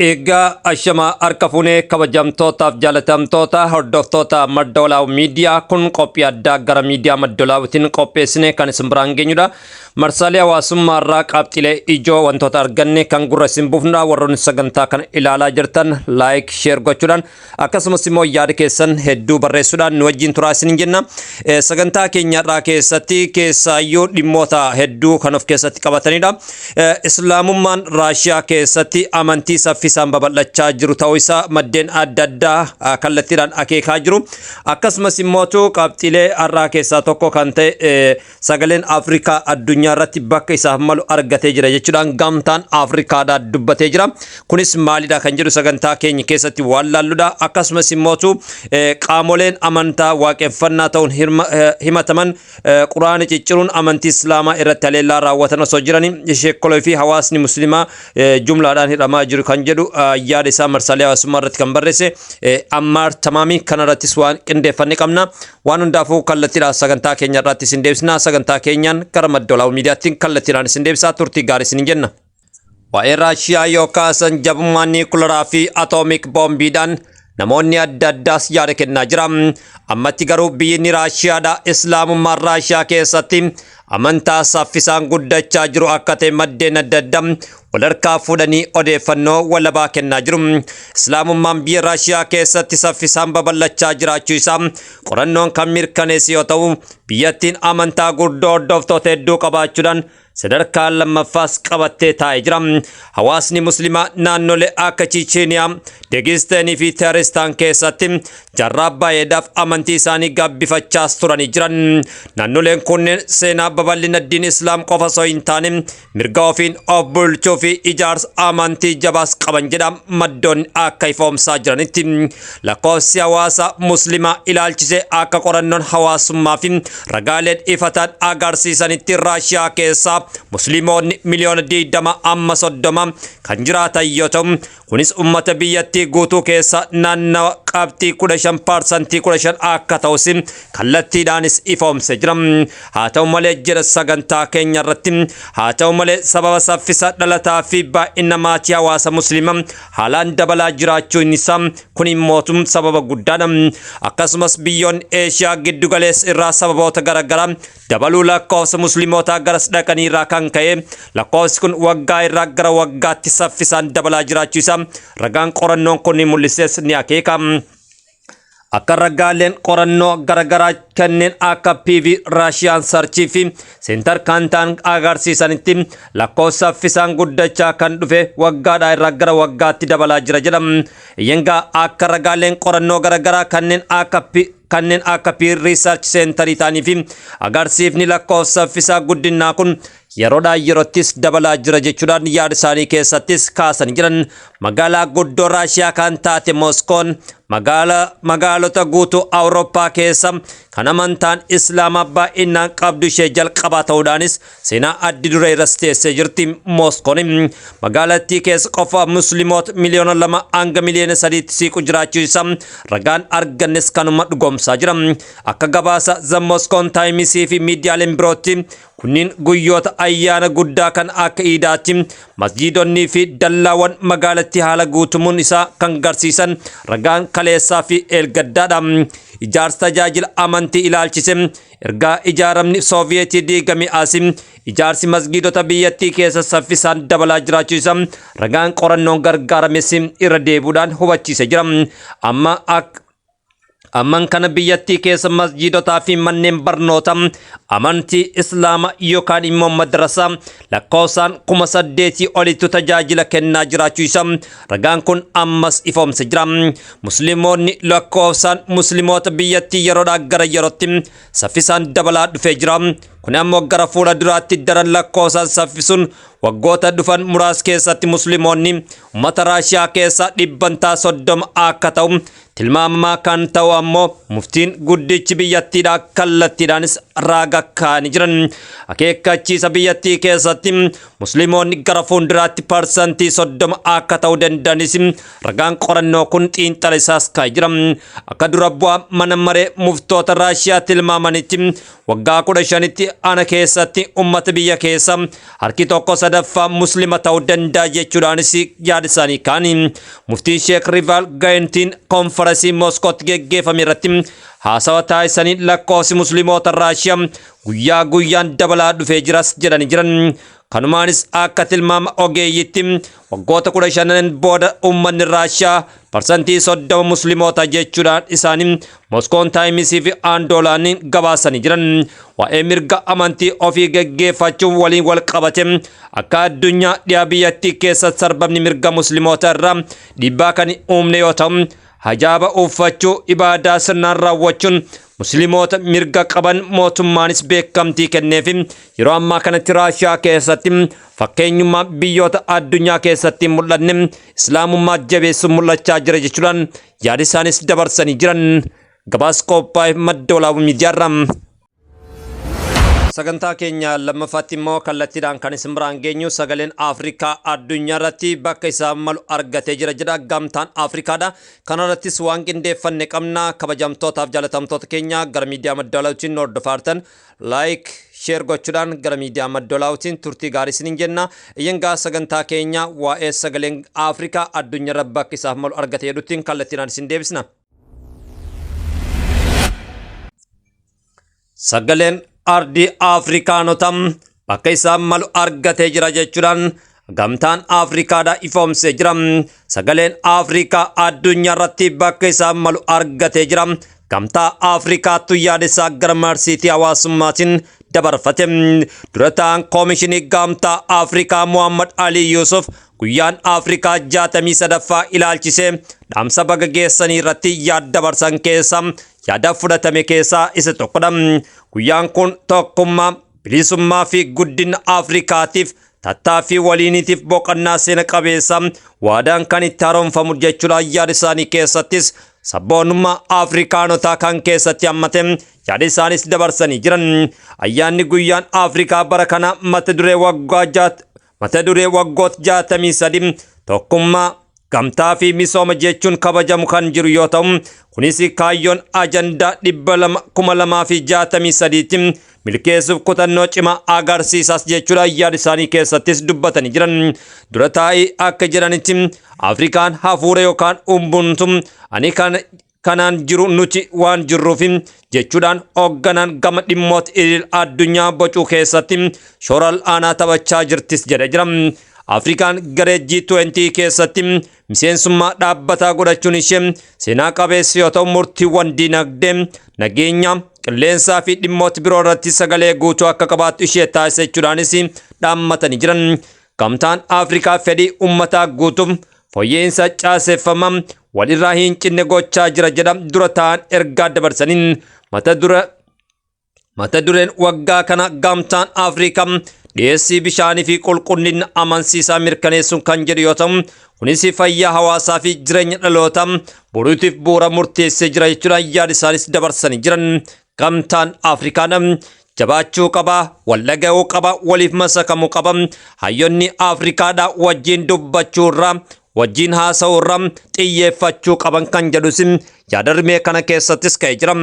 Egaa ashamaa harka fuunee, kabajamtootaaf jaalatamtoota hordoftoota Madda Walaabuu Miidiyaa, kun qophii addaa gara miidiyaa Madda Walaabuutiin qopheessine kan isin biraan geenyudha. Marsaalee hawaasummaa irraa qabxiilee ijoo wantoota arganne kan gurra isin buufnudha. Warroonni sagantaa kana ilaalaa jirtan like, share gochuudhaan, akkasumas immoo yaada keessan hedduu barreessuudhaan nu wajjin turaa isin jenna. Sagantaa keenya irraa keessatti keessaayyuu dhimmoota hedduu kan of keessatti qabatanidha. Islaamummaan Raashiyaa keessatti amantii saffisaan babal'achaa jiru ta'uu isaa maddeen adda addaa kallattiidhaan akeekaa jiru. Akkasumas immootu qabxiilee har'aa keessaa tokko kan ta'e, sagaleen Afrikaa addunyaa irratti bakka isaaf malu argatee jira jechuudhaan Gamtaan Afrikaadhaa dubbatee jira. Kunis maalidha kan jedhu sagantaa keenya keessatti waan laalludha. Akkasumas immootu qaamoleen amantaa waaqeffannaa ta'uun himataman Quraana cicciruun amantii Islaamaa irratti haleellaa raawwatan osoo jiranii, sheekkoloo fi hawaasni Musliimaa jumlaadhaan hidhamaa jiru kan jedhu yaada isaa marsaalee hawaasummaa irratti kan barreesse Ammaar Tamaamii, kanarrattis waan qindeeffanne qabna. Waan hundaafuu kallattiidhaan sagantaa keenya irratti isin deebisna. Sagantaa keenyaan gara Madda Walaabuu Miidiyaatti kallattiidhaan isin deebisaa, turtii gaarii isin jenna. Waa'ee Raashiyaa yoo kaasan, jabummaa niikularaa fi atoomik boombiidhaan namoonni adda addaas yaada kennaa jira. Ammatti garuu biyyi Raashiyaadha. Islaamummaan Raashiyaa keessatti amantaa saffisaan guddachaa jiru akka ta'e maddeen adda addaa walharkaa fuudhanii odeeffannoo walabaa kennaa jiru. Islaamummaan biyya Raashiyaa keessatti saffisaan babal'achaa jiraachuu isaa qorannoon kan mirkaneesse yoo ta'u, biyyattiin amantaa guddoo hordoftoota hedduu qabaachuudhaan sadarkaa lammaffaas qabattee taa'ee jira. Hawaasni Muslimaa naannolee akka Chicheeniyaa, Degisteenii fi Teeristaan keessatti jaarraa baay'eedhaaf amantii isaanii gabbifachaas turanii jiran. Naannoleen kunneen seenaa babal'ina diin Islaam qofa osoo hin taane, mirga ofiin of bulchuu fi ijaarsa amantii jabaas qaban jedha maddoonni akka ifoomsaa jiranitti. Lakkoofsi hawaasa Muslimaa ilaalchisee akka qorannoon hawaasummaa fi ragaaleen ifataan agarsiisanitti, Raashiyaa keessaa Musliimoonni miliyoona 20 amma 30 kan jiraatan yoo ta'u, kunis ummata biyyattii guutuu keessa naannawa qabxii 15, 15% akka ta'us kallattiidhaanis ifoomse jira. Haa ta'u malee, jedha sagantaa keenya irratti, haa ta'u malee sababa saffisa dhalataa fi baay'ina maatii hawaasa Musliimaa haalaan dabalaa jiraachuun isaa kun immootum sababa guddaadha. Akkasumas biyyoonni Eeshiyaa giddu galeessa irraa sababoota garaagaraa dabaluu lakkoofsa Musliimotaa garas dhaqanii irraa kan ka'e, lakkoofsi kun waggaa irraa gara waggaatti saffisaan dabalaa jiraachuu isaa ragaan qorannoon kun ni mul'ises, ni akeeka. Akka ragaaleen qorannoo garaagaraa kanneen akka PV Russian Research fi Center Kantar agarsiisanitti, lakkoofsa saffisaan guddachaa kan dhufe waggaadhaa irraa gara waggaatti dabalaa jira jedham. Yengaa akka ragaaleen qorannoo garaagaraa kanneen akka Pew Research Center ta'anii fi agarsiifni lakkoofsa saffisaa guddinaa kun yeroodhaa yeroottis dabalaa jira jechuudhaan yaada isaanii keessattis kaasan jiran. Magaalaa guddoo Raashiyaa kan taate Moskoon magaalota guutuu Awurooppaa keessa kan amantaan Islaamaa baay'inaan qabdu ishee jalqabaa ta'uudhaanis seenaa addi duree irras teessee jirti Moskoon. Magaalattii keessa qofa Musliimoota miliyoona 2 hanga miliyoona 3tti siiqu jiraachuu isaa ragaan argannes kanuma dhugoomsaa jira. Akka gabaasa The Moscow Times fi miidiyaaleen birootti, kunniin guyyoota ayyaana guddaa kan akka Iidaatti masjiidonnii fi dallaawwan magaalattii haala guutumuun isaa kan garsiisan ragaan kaleessaa fi eelgaddaadha. Ijaarsa tajaajila amantii ilaalchise, ergaa ijaaramni Sooviyeetii diigame asi ijaarsi masgiidota biyyattii keessa saffisaan dabalaa jiraachuu isaa ragaan qorannoon gargaarames irra deebuudhaan hubachiise jira. Amma akka amman kana biyyattii keessa masjiidotaa fi manneen barnoota amantii Islaamaa yookaan immoo madrasaa lakkoofsaan 8,000 olittu tajaajila kennaa jiraachuu isaa ragaan kun ammas ifoomse jira. Musliimoonni lakkoofsaan Musliimoota biyyattii yeroodhaa gara yerootti saffisaan dabalaa dhufee jira. Kun ammoo gara fuula duraatti daran lakkoofsaan saffisuun waggoota dhufan muraasa keessatti Musliimoonni uummata Raashiyaa keessaa 30% akka ta'u tilmaamamee jira. Tilmaamamaa kan ta'u ammoo muftiin guddichi biyyattiidha kallattiidhaanis raaga kaa'anii jiran. Akeekkachiisa biyyattii keessatti musliimoonni gara fuulduraatti 30% akka ta'uu danda'anis ragaan qorannoo kun xiinxala isaas kaa'ee jira. Akka dura bu'aa mana maree muftoota Raashiyaa tilmaamanitti waggaa 15tti ana keessatti ummata biyya keessa harki 1/3 muslima ta'uu danda'a jechuudhaanis yaada isaanii kaa'ani. Muftiin Sheek Rivaal Gayentiin konferansii Moskootti geggeeffame irratti haasawa taasisanii lakkoofsi musliimoota Raashiyaa guyyaa guyyaan dabalaa dhufee jiras jedhanii jiran. Kanumaanis akka tilmaama ogeeyyitti waggoota 15 booda uummanni Raashiyaa 30% musliimoota jechuudhaan isaanii Moskoon Taayimisii fi Aandoolaaniin gabaasanii jiran. Waa'ee mirga amantii ofii geggeeffachuun waliin wal qabate akka addunyaa dhiyaa biyyattii keessatti sarbamni mirga musliimoota irraa dhiibbaa kan uumne yoo ta'u, hajaaba uffachuu, ibaadaa sirnaan raawwachuun musliimoota mirga qaban mootummaanis beekamtii kenneef yeroo ammaa kanatti Raashiyaa keessatti fakkeenyummaa biyyoota addunyaa keessatti mul'anne islaamummaa jabeessuun mul'achaa jira jechuudhaan yaada isaanis dabarsanii jiran. Gabaas qophaa'e Madda Walaabuu Miidiyaarraa. Sagantaa keenya lammaffaatti immoo kallattiidhaan kan isin biraan geenyu sagaleen Afrikaa addunyaa irratti bakka isaa malu argatee jira jedha Gamtaan Afrikaadha. Kana irrattis waan qindeeffanne qabna. Kabajamtootaaf jaalatamtoota keenya gara miidiyaa Madda Walaabootiin hordofaartan like, share gochuudhaan gara miidiyaa Madda Walaabootiin turtii gaarii isiniin jenna. Iyyangaa sagantaa keenya waa'ee sagaleen Afrikaa addunyaa irra bakka isaaf malu argatee jedhuttiin kallattiidhaan isin deebisna. Sagaleen ardii Afrikaanota bakka isaan malu argatee jira jechuudhaan Gamtaan Afrikaadha ifoomsee jira. Sagaleen Afrikaa addunyaa irratti bakka isaan malu argatee jira. Gamtaa Afrikaattu yaada isaa gara marsiitii hawaasummaatiin dabarfate. Dura ta'an Koomishinii Gamtaa Afrikaa Muhammad Ali Yusuf guyyaan Afrikaa 63ffaa ilaalchisee dhaamsa baga geessanii irratti yaada dabarsan keessa yaada fudhatame keessaa isa tokkodha. Guyyaan kun tokkummaa, bilisummaa fi guddina Afrikaatiif tattaaffii waliiniitiif boqonnaa seena qabeessa waadaan kan itti haaromfamu jechuudha. Yaada isaanii keessattis sabboonummaa Afrikaanotaa kan keessatti hammate yaada isaanis dabarsanii jiran. Ayyaanni guyyaan Afrikaa bara kana mata duree waggoota 63 tokkummaa, gamtaa fi misooma jechuun kabajamu kan jiru yoo ta'u, kunis kaayyoon ajandaa 2063tti milkeessuuf kutannoo cimaa agarsiisas jechuudha yaada isaanii keessattis dubbatanii jiran. Dura taa'ii akka jedhanitti Afrikaan hafuura yookaan ubuntu ani kan kanaan jiru nuti waan jirruuf jechuudhaan hoogganaan gama dhimmoota idil addunyaa bocuu keessatti shoora aanaa taphachaa jirtis jedhe jira. Afrikaan garee G20 keessatti miseensummaa dhaabbataa godhachuun ishee seenaa qabeessa yoo ta'u, murtiiwwan dinagdee, nageenya, qilleensaa fi dhimmoota biroo irratti sagalee guutuu akka qabaattu ishee taasisa jechuudhaanis dhaammatanii jiran. Gamtaan Afrikaa fedhii uummataa guutuuf fooyya'insa caaseffama walirraa hin cinne gochaa jira jedha dura ta'an ergaa dabarsaniin. Mata dureen waggaa kana Gamtaan Afrikaa dhiyeessii bishaanii fi qulqullina amansiisaa mirkaneessuun kan jedhu yoo ta'u, kunis fayyaa hawaasaa fi jireenya dhaloota boruutiif bu'uura murteessee jira jechuudhaan yaada isaanis dabarsanii jiran. Gamtaan Afrikaan jabaachuu qaba, wal dhaga'uu qaba, waliif masakamuu qaba. Hayyoonni Afrikaadhaa wajjin dubbachuu irraa, wajjin haasa'uu irraa xiyyeeffachuu qaban kan jedhus yaada rimee kana keessattis ka'ee jira.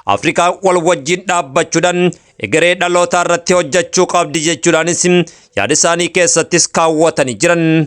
Afrikaan wal wajjin dhaabbachuudhaan egeree dhalootaa irratti hojjechuu qabdi jechuudhaanis yaada isaanii keessattis kaawwatanii jiran.